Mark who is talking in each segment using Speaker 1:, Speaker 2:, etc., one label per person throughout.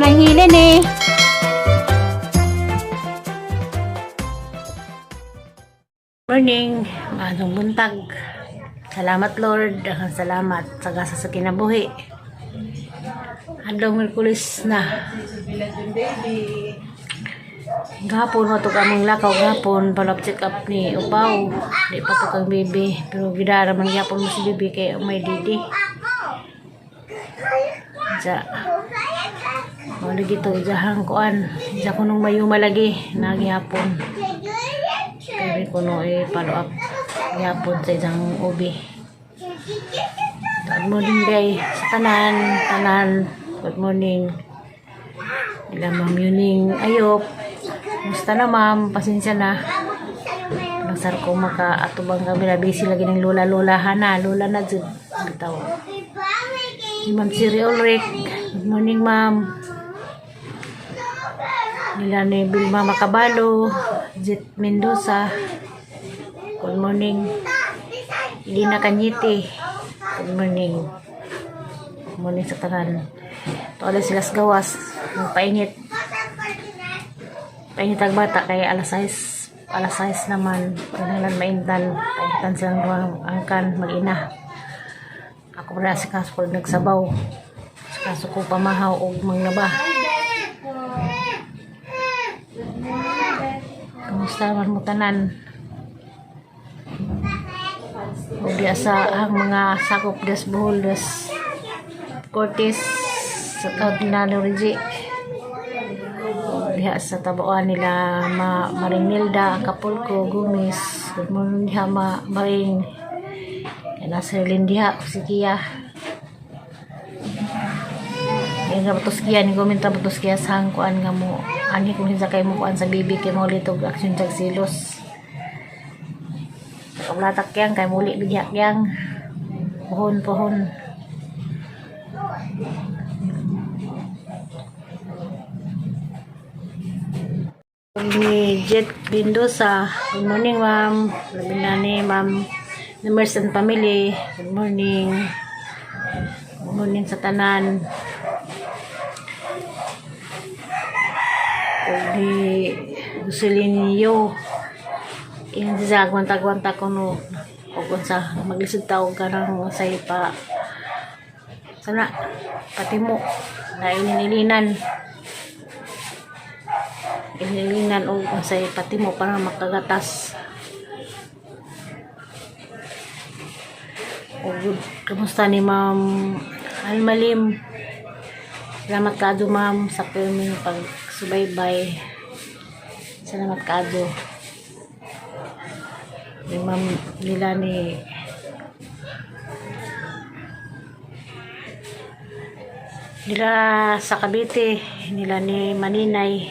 Speaker 1: Ma'am Ranghilin eh.
Speaker 2: Morning, maayong buntag. Salamat, Lord, daghang salamat sa gasa sa kinabuhi. Adlaw Miyerkules na. Gahapon mo to kamong lakaw gahapon, follow up check up ni Upaw. Di pa to kang baby, pero gidara man gyapon mo si baby kay may didi. Ja. Mo lagi to jahang kuan. Ja kunong mayuma lagi na gihapon. Pero kuno eh follow up gihapon sa isang ubi. Good morning, day sa tanan, tanan. Good morning. Ila Ma'am Yuning Ayop. Musta na, ma'am? Pasensya na. Nagsar ko maka atubang kami na busy lagi ng lola-lola hana. Lola na jud. Bitaw. Si Ma'am Siri Ulrich. Good morning, ma'am. Nila ni Vilma Macabalo, Jet Mendoza. Good morning. Lina Cañete. Good morning. Good morning sa tanan. Tuwa sila sa gawas. Magpainit. Painit ang bata kaya alas 6. Alas 6 naman. Kailangan maintan. Painitan silang duwang angkan mag-ina. Ako na si kaso ko nagsabaw. Sa kaso ko pamahaw og manglaba. Kamusta man mo tanan? O di sa ang mga sakop des Bohol des Cortes sa out na Lorigi. O diha sa tabuan nila ma Maring Nilda, Acapulco, Gumis. Good morning diha ma Maring. Kaya nasa Lin diha si Kia. Kaya nga batos kiya ni komenta batos kiya sa hangkuan nga mo ani kung hinsa kay mo kuan sa bibi kay mo litog aksyon sa silos. Kablatak yang kay muli bigyak yang. Pohon pohon. Ni Jet Mendoza. Good morning, ma'am. Labi na ni ma'am Numbers and family. Good morning. Good morning sa tanan. Ug ni Jocelyn Yo. Ingon siya gwanta-gwanta ko no og unsa maglisod ta og kanang say pa sana patimo na ininilinan inilinan og unsay patimo para makagatas. Og kamusta ni Ma'am Almalim? Salamat kaadyo, ma'am, sa pirming pagsubaybay. Salamat kaadyo ni ma'am nila ni nila sa Cavite, nila ni Maninay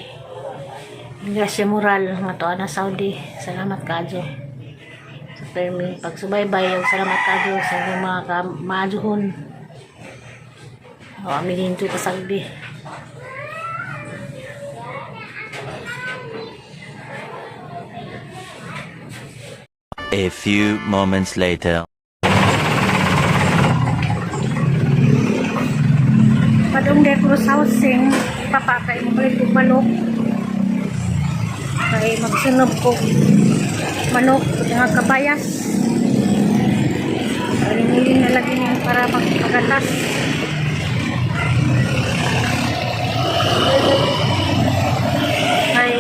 Speaker 2: Gracia Moral nga tuwa na Saudi. Salamat kaadyo sa perming pagsubaybay ug salamat kaadyo sa inyong mga maadyuhon o amin din to kasagdi.
Speaker 3: A few moments later.
Speaker 2: Padung de Cruz Housing, papa kay mo palit og manok. Kay magsunob ko manok nga kabayas. Ringilin na lagi niya para magpagatas. Kay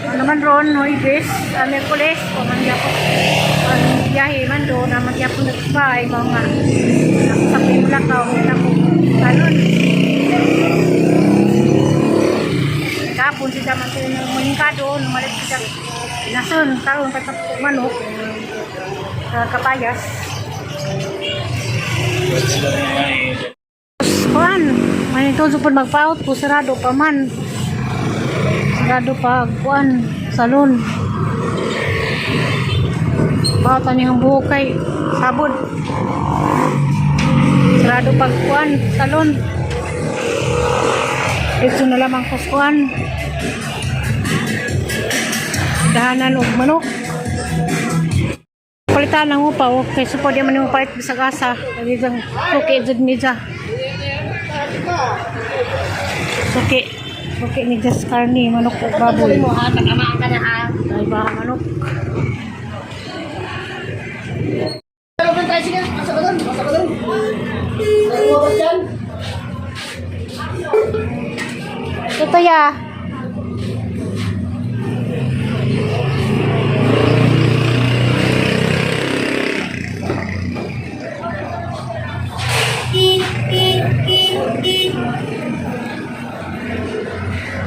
Speaker 2: ano man ron, Huwebes, Miyerkules, o man gyapon ang biyahe man do, na man gyapon nagbahay, mga ako sa Pimlakaw, na ko talon. Kapon sila man sila ng maningkado, numalit sila nason, karon pa sa manok, kapayas. Kuan, manito po magpaot po sarado pa man. Sarado pa kuan salon. Paot ani ang buhok kay sabod. Sarado pa kuan salon. Dito na lamang ko kuan. Dahanan og manok. Palitan ang upaw kay supo di man mo palit bisag asa. Kay suki jud ni ja. Suki. Suki ni Jas Carney, manok o baboy. Ay ba manok. Ito ya.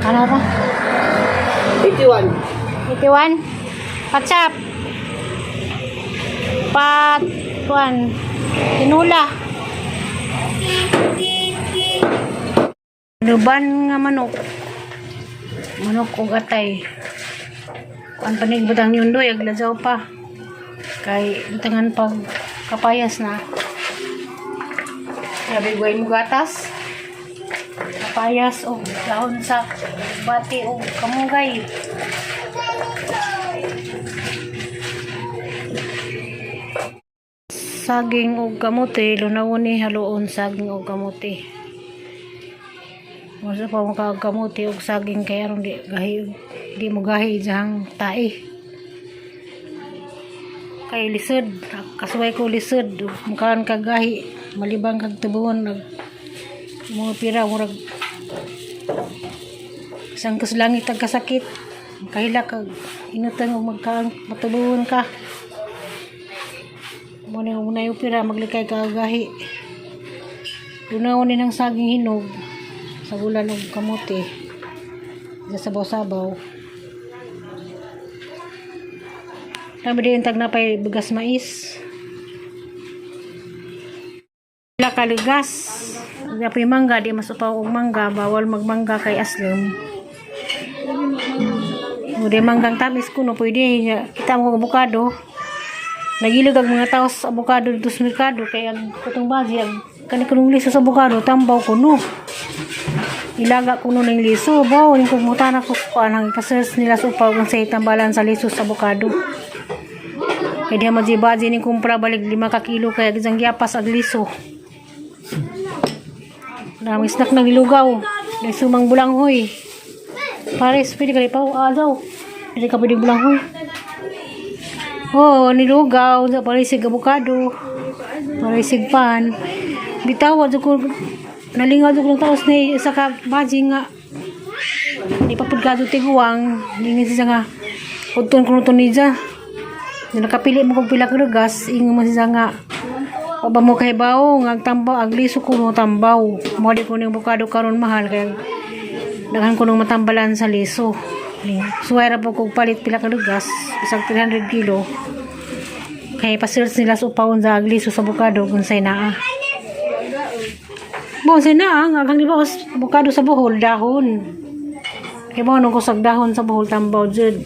Speaker 2: Ano ba?
Speaker 1: 51.
Speaker 2: 81. Patsap. Pat 1. Tinula. Luban nga manok. Manok og atay. Kuan panig butang ni Undoy aglajaw pa. Kay butangan pag kapayas na. Grabe guay mo gatas. Kapayas og dahon sa bati og kamugay. Saging og kamote, lunawon ni haluon saging og kamote. Masa pa mo ka kamote og saging kay aron di gahi di mo gahi diyang tae. Kay lisod, kasuway ko lisod, mukaan ka gahi, malibang kag tubuon nag mga pira murag isang langit ang kasakit. Kahila kag inutan og magkaan matubuon ka. Mo na una yung pira maglikay ka og gahi. Dunaw ni ng saging hinog sa gulan og kamote. Sa sabaw-sabaw. Kami din tag napay bigas mais. Wala kaligas. Napay mangga, di mas upaw og mangga, bawal magmangga kay aslom. O di manggang tamis kuno pwede kita mo og abukado. Nagilog ang mga tao sa abukado dito sa merkado kay ang kutong baji ang kani kunong liso sa abukado tambaw kuno. Ilaga kuno ng liso baw ning kumutan ako kuan ang ipa-search nila sa upaw kung sa tambalan sa liso sa abukado. Kay diha maji-baji ning kumpra balik 5 ka kilo kay isang giapas ag liso. Daming snack na gilugaw. Dahil sumang bulanghoy. Pares, pwede ka pa. Ah, daw. Pwede ka pwede bulanghoy. Oo, oh, nilugaw. Paresig abukado. Paresig pan. Bitaw, adto ko nalingaw ko ng taos na isa ka baji nga. Di pa pud kadto tiguang. Dingin siya nga. Udton ko to niya. Nakapili mo kog pila ka regas, ingon man siya nga o ba mo kay bawo nga ang tambaw ang liso ko mo tambaw. Mo di ko ning bukado karon mahal kay daghan ko nung matambalan sa liso. Suway ra po kog palit pila ka lugas, isang 300 kilo. Kay pa-search nila sa upawon sa agliso sa bukado kung say naa. Bo say naa ang agang di ba os bukado sa Bohol dahon. Kay mo nung kusag dahon sa Bohol tambaw jud.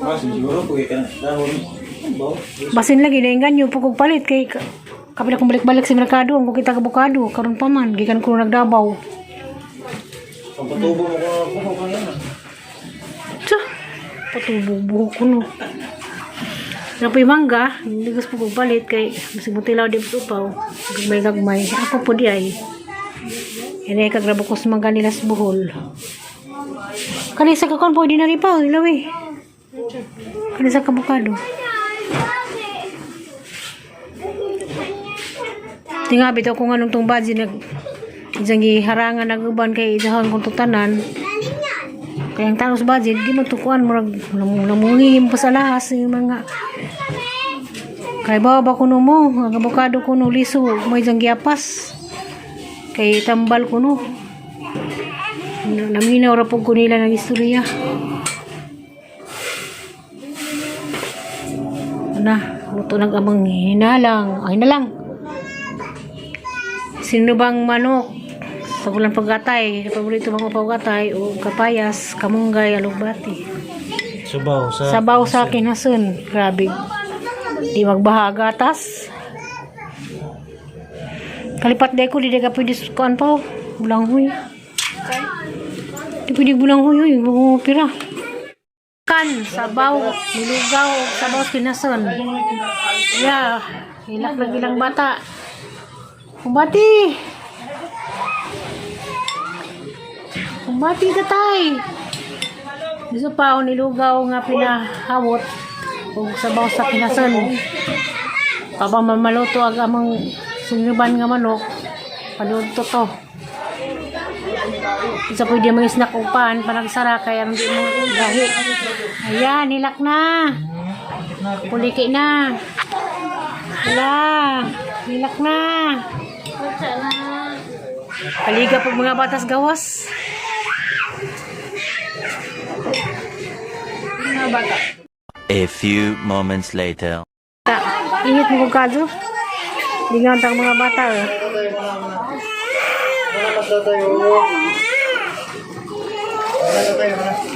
Speaker 4: Ah, siguro ko ka na dahon. Baw.
Speaker 2: Basin lagi na inganyo po kog palit kay kapila kong balik-balik sa merkado ang kita ka bukado karon pa man gikan ko nagdabaw.
Speaker 4: Pampatubo mo ko ko ko yan.
Speaker 2: Tsa, patubo buhok ko no. Napoy mangga, hindi gusto po palit kay masig mutilaw di po upaw. Gagmay gagmay. Ako po di ay. Yan ay kagrabo ko sa mangga nila sa Bohol. Kani sa kakon po, di na rin pa. Ilaw eh. Kani sa kabukado. Tinga bitaw ko nga nung tong baji nag isang giharangan nag uban kay isahon kong tutanan. Kaya ang tanos budget, di mo tukuan, murag namungihim pa sa lahas, yung mga kay bawa ba kuno mo, ang abokado kuno liso, may isang giapas. Kay tambal kuno. Naminaw ra pud ko nila ng istorya. Na, luto nag amang hinalang. Ay hinalang. Sinubang manok sa gulang pagkatay, paborito bang pagkatay o kapayas, kamunggay, alugbati.
Speaker 4: Sabaw sa
Speaker 2: Sabaw sa akin hasun. Grabe. Di magbaha gatas. Kalipat day ko, di ka pwede kuan pa. Oh. Bulanghoy. Di pwede bulanghoy, hoy. Mga pira. Kan, sabaw, nilugaw, sabaw kinason. Yeah, hilak lagi lang bata. Bati! Bati tatay. Gusto pa ako nilugaw nga pinahawot ug sabaw sa kinason. Pabang mamaluto ang amang sinuban nga manok. Paluto to. Isa pwede mga snack o pan, panagsara kaya hindi mo gahi. Ayan, nilak na. Puliki na. Wala, nilak na. Kaliga po mga batas gawas.
Speaker 1: Mga bata.
Speaker 3: A few moments later.
Speaker 2: Ta, init mo kong kadyo. Lingaw tang mga bata. Eh.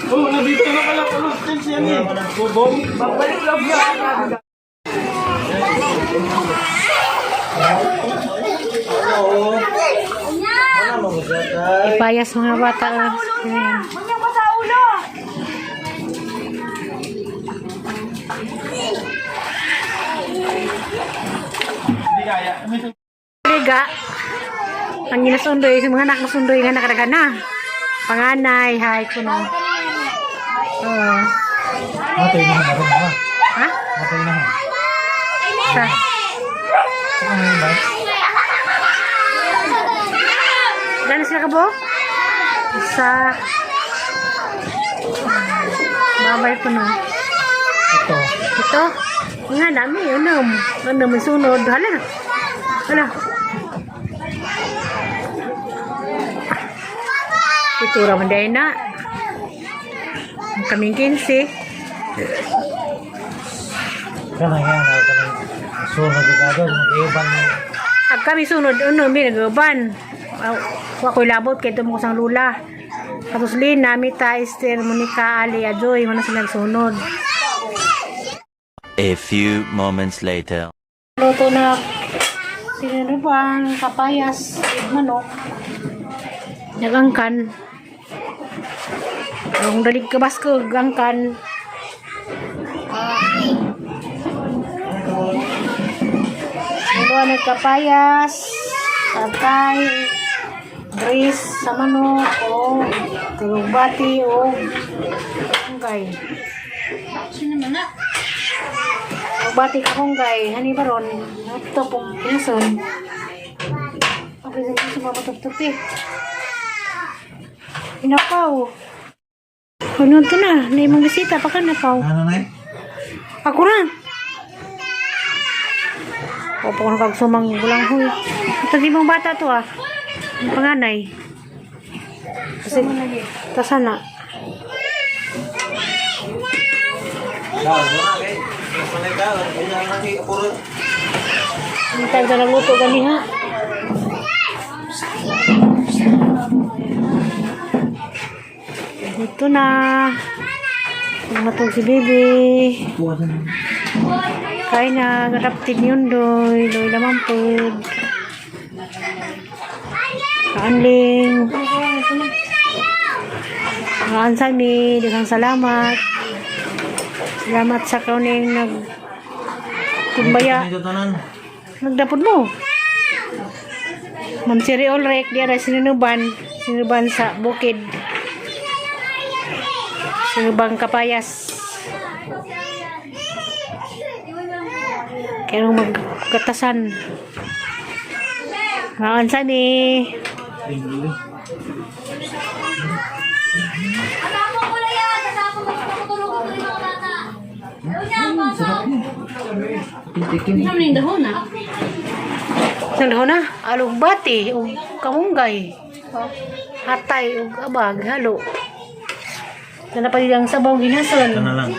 Speaker 4: Oh, nandito na pala. Ano, tense yan eh. Bobong. Babalik lang yan.
Speaker 2: Ipayas mga bata. Eh. Ayan.
Speaker 4: Hindi kaya. May
Speaker 2: Liga. Ang ginasundoy, sa mga anak na sundoy nga nakadagan na. Panganay, hay, kuno. Oo.
Speaker 4: Matay na ako na.
Speaker 2: Ha?
Speaker 4: Matay na.
Speaker 2: Sa?
Speaker 4: Ano ba?
Speaker 2: Gano'n sila ka bo? Isa. Babay ko na.
Speaker 4: Ito.
Speaker 2: Ito. Nga dami. Ano? Ano may sunod. Hala na. Hala. Itura man dahil na. Ang kaming 15.
Speaker 4: Kana yan. Kana. Sunod ka doon. Mag-iban.
Speaker 2: Ag kami sunod, ano, may nagaban. Wa ko'y labot kay tumo ko sang lula. Tapos Lina, Mita, Esther, Monica, Ali, Ajoy, mga sila nagsunod.
Speaker 3: A few moments later.
Speaker 2: Luto na sinanubang, kapayas, manok. Nagangkan. Ang dalig ka basko, gangkan. Luto na kapayas, atay, grease sa manok, o tulugbati, o kanggay. Bati ka kong gay, hani baron, ito pong pinason. Okay, sa sa mga matuptupi. Inapaw. Ano to na? Na imong bisita pa ka napaw.
Speaker 4: Ano na eh?
Speaker 2: Ako na. Opo ko kag sumang gulang huy. Ito di mong bata to ah. Ang panganay. Kasi, tasana. Ang tayo na nagluto gani ha. Ito na. Matog si baby. Kain na, garaptin yun doy. Doy lamang food. Kaanling. Kaan sa mi, daghang salamat. Salamat sa kauning nag kumbaya. Nagdapod mo. Ma'am Siri Olrek, di ara sinunuban. Sinunuban sa bukid. Sinubang kapayas. Kaya nung magkatasan. Kaan sa ni.
Speaker 5: Tatapon ko na yan! Tatapon ko! Tutulog ko rin mga bata! Unya, pasok!
Speaker 2: Isang dahon na, alugbati, ug kamunggay. Hatay, ug abag, halo. Sana pa ang sabaw ginason.
Speaker 4: Ito na lang.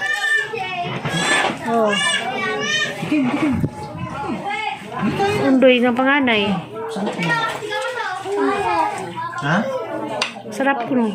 Speaker 2: Oh. Undoy ng panganay.
Speaker 4: Ha?
Speaker 2: Sarap ko no.